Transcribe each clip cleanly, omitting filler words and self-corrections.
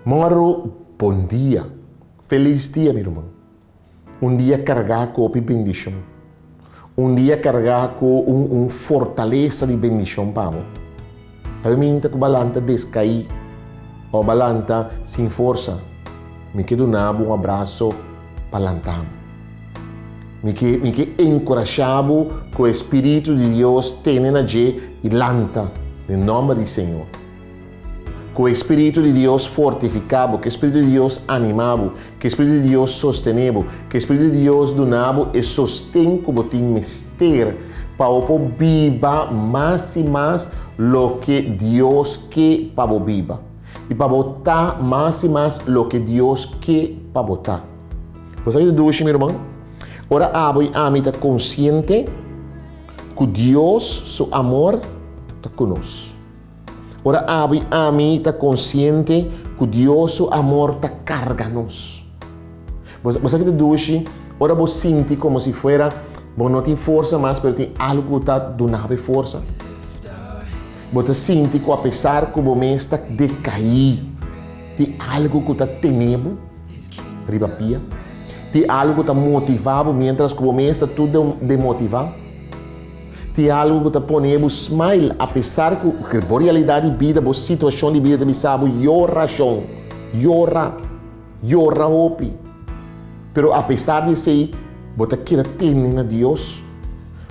Mòru bon dia. Felis dia mi ruman. Un dia kargá ku hopi bendishon. Un dia kargá ku un un fortalesa di bendishon pa bo. Awe mi ta ku balanta deskaí o balanta sin forsa. Mi ke duna bo un abraso pa lanta bo. Mi ke mi ke enkurashá bo ku e Spiritu di Dios tene na dje i lanta den nòmber di Señor. Ku e Spiritu di Dios fortifiká bo, ku e Spiritu di Dios animá bo, ku e Spiritu di Dios sostené bo, ku e Spiritu di Dios duna bo e sosten ku bo tin mester pa bo por biba mas i mas loke Dios ke pa bo biba i pa bo ta mas i mas loke Dios ke pa bo ta. Bo sa ki ta dushi, mi ruman? Ora abo i ami ta konsiente ku Dios su amor ta ku nos. Ora abo i ami ta konsiente ku Dios su amor ta karga nos. Bo bo sa ki ta dushi? Ora bo sinti komo si fuera bo no tin forsa mas pero tin algu ku ta duna bo e forsa. Bo ta sinti ku apesar ku bo mes ta dekaí, tin algu ku ta tene bo riba pia. Tin algu ku ta motivá bo miéntras ku bo mes ta tur demotivá. Tin algu ku ta pone bo smile apesar ku bo realidat di bida, bo situashon di bida ta bisa bo yora shon, yora, yora hopi. Pero apesar di esei bo ta keda tene na Dios.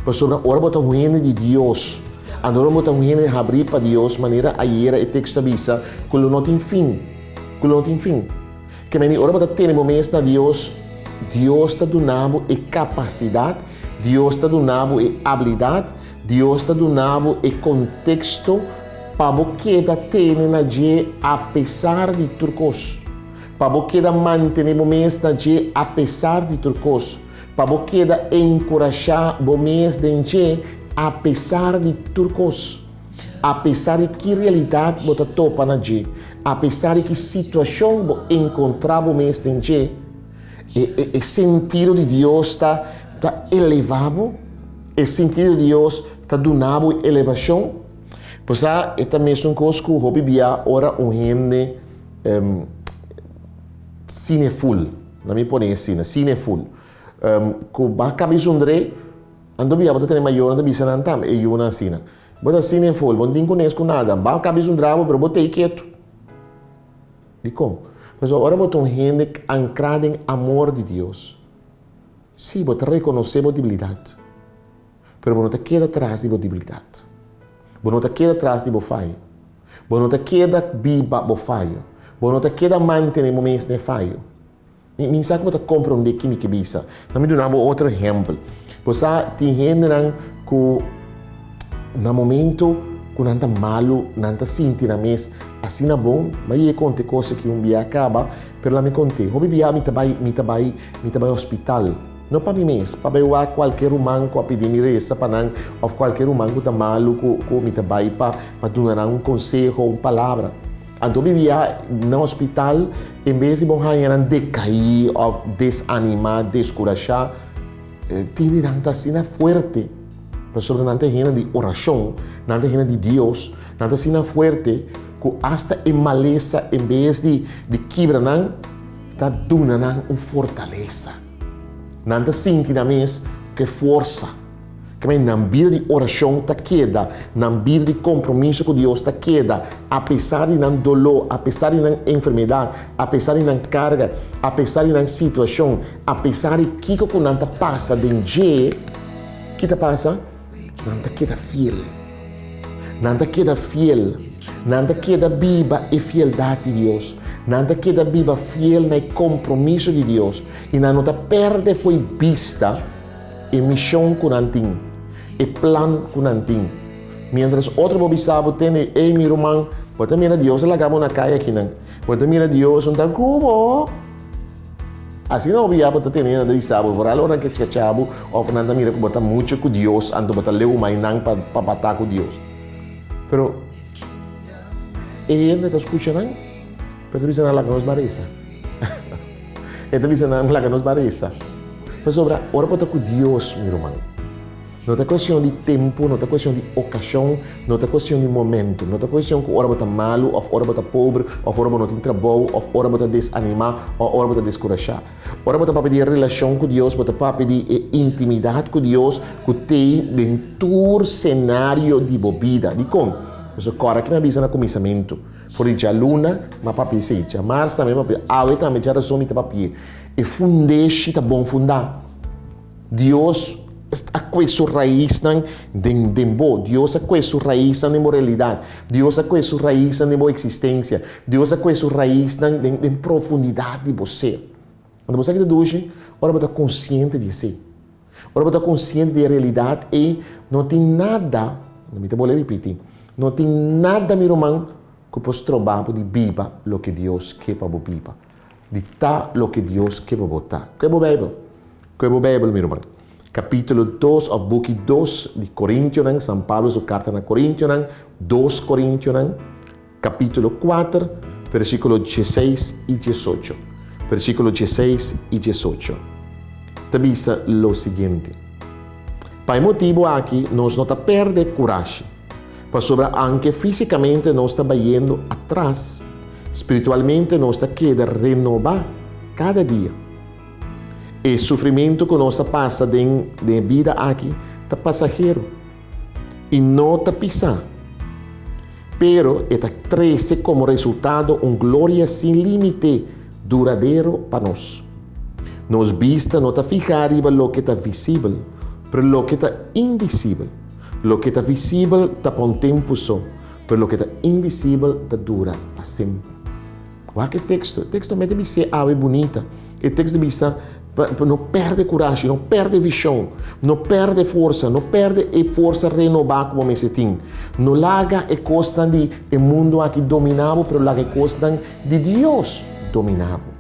Pasobra ora bo ta un hende di Dios, anto ora bo ta un hende habrí pa Dios, manera ayera e teksto a bisa, ku lo no tin fin, ku lo no tin fin. Ke meni ora bo ta tene bo mes na Dios, Dios ta duna bo e kapasidat, Dios ta duna bo e abilidat, Dios ta duna bo e konteksto pa bo keda tene na dje apesar di tur kos. Pa bo keda mantene bo mes na dje apesar di tur kos. Pa bo keda enkurashá bo mes den dje apesar di tur kos. Apesar di ki realidat bo ta topa na dje, apesar di ki situashon bo enkontrá bo mes den dje, e e e sentido di Dios ta ta elevá bo, e sentido di Dios ta duna bo e elevashon. Bo sa, e ta mesun kos ku hopi bia ora un hende sine ful, na mi pone asina, sine ful, ku ba kabi zundré, Anto bia bo ta tene mayornan ta bisa nan tambe, e yunan asina. Bo ta asina en fol, bo no tin kunes ku nada, ba kabes un drabo pero bo tei ketu. Dikon? Pasobra ora bo ta un hende ankrá den amor di Dios, sí, bo ta rekonosé bo debilidat, pero bo no ta keda tras di bo debilidat. Bo no ta keda tras di bo fayo. Bo no ta keda biba bo fayo. Bo no ta keda mantené bo mes na e fayo. Mi mi sa ku bo ta komprondé ki mi ke bisa. Na mi duna bo otro ehèmpel. Bo sa tin hendenan ku na momento ku nan ta malu, nan ta sinti nan mes asina bon. Mi a yega konta e kos aki un bia kaba, pero laat mi kont'é. Hopi bia mi ta bai, mi ta bai, mi ta bai hospital. No pa mi mes, pa bai wak kualke ruman ku a pidi mi resa pa nan òf kualke ruman ku ta malu ku ku mi ta bai pa pa duna nan un konseho, un palabra. Anto bibia na hospital, en bes di bo haña nan decaí of desanimá, descurashá, tene nan ta asina fuerte, pasobra nan ta hende di oracion, nan ta hende di Dios, nan ta asina fuerte cu hasta e malesa en bes di di kibra nan, ta duna nan un fortalesa. Nan ta sinti nan mes cu e forsa. Kemey nan bida di orashon ta keda, nan bida di kompromiso ku Dios ta keda, apesar di nan doló, apesar di nan enfermedat, apesar di nan karga, apesar di nan situashon, apesar di kiko ku nan ta pasa den dje, ki ta pasa? Nan ta keda fiel. Nan ta keda fiel. Nan ta keda biba e fieldat di Dios. Nan ta keda biba fiel na e kompromiso di Dios. I nan no ta pèrdè fo'i bista. E mishon ku nan tin, e plan ku nan tin. Miéntras otro bo bisa bo tende, Ey mi ruman, bo ta mira Dios a laga bo na kaya akinan. Bo ta mira Dios un ta ku bo. Asina hopi ya bo ta tende nan ta bisa bo, vooral ora nan ke chacha bo òf nan ta mira ku bo ta muchu ku Dios, anto bo ta leu mai nan pa pa bata ku Dios. Pero e hende ta skucha nan, pero ta bisa nan laga nos ba resa. E ta bisa nan, Laga nos bai resa. Pasobra ora bo ta ku Dios, mi ruman, No ta kuestion di tempu, no ta kuestion di okashon, no ta kuestion di momentu. No ta kuestion ku ora bo ta malu òf ora bo ta pober òf ora bo no tin trabou òf ora bo ta desanimá òf ora bo ta deskurashá. Ora bo ta papia di e relashon ku Dios, bo ta papia di e intimidat ku Dios ku t'ei den tur senario di bo bida. Dikon? Pasobra kòrda ke mi a bisa na kuminsamentu. For di djaluna mi a papia esei, djamars tambe mi a papia, awe tambe djarason mi ta papia. E fundeshi ta bon fundá. Dios a kue su raisnan den den bo. Dios a kue su raisnan den bo realidat. Dios a kue su raisnan den bo eksistensia. Dios a kue su raisnan den den profundidat di bo ser. Anto bo sa ki ta dushi? Ora bo ta konsiente di esei. Ora bo ta konsiente di e realidat ei, no tin nada, mi ta bolbe ripiti, no tin nada mi ruman ku por stroba bo di biba loke Dios ke pa bo biba. Di ta loke Dios ke pa bo ta. Kue bo Bijbel. Kue bo Bijbel, mi ruman. Kapítulo dos òf buki dos di Korintionan, San Pablo su karta na Korintionan, dos Korintionan, kapítulo kuater, versíkulo dieseis i diesocho. Versíkulo dieseis i diesocho. Ta bisa lo siguiente, Pa e motibu aki nos no ta pèrdè kurashi. Pasobra anke físikamente nos ta bayendo atras, spiritualmente nos ta keda renobá kada dia. E sufrimentu ku nos ta pasa den den e bida aki ta pasahero i no ta pisá, pero e ta trese komo resultado un gloria sin límite duradero pa nos. Nos bista no ta fihá riba loke ta visibel, pero loke ta invisibel. Loke ta visibel ta pa un tempu so, pero loke ta invisibel ta dura pa semper. Wak e teksto. E teksto mete bis'é awe bunita. E teksto bisa pa no pèrdè kurashi, no pèrdè vishon, no pèrdè forsa, no pèrdè e forsa renobá ku bo mester tin. No laga e kosnan di e mundu aki dominá bo, pero laga e kosnan di Dios dominá bo.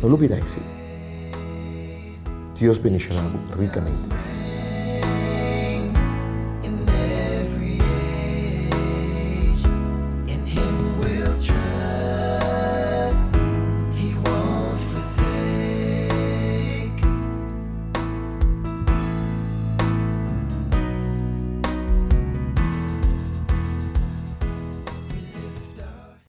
No lubidá esei. Dios bendishoná bo rikamente.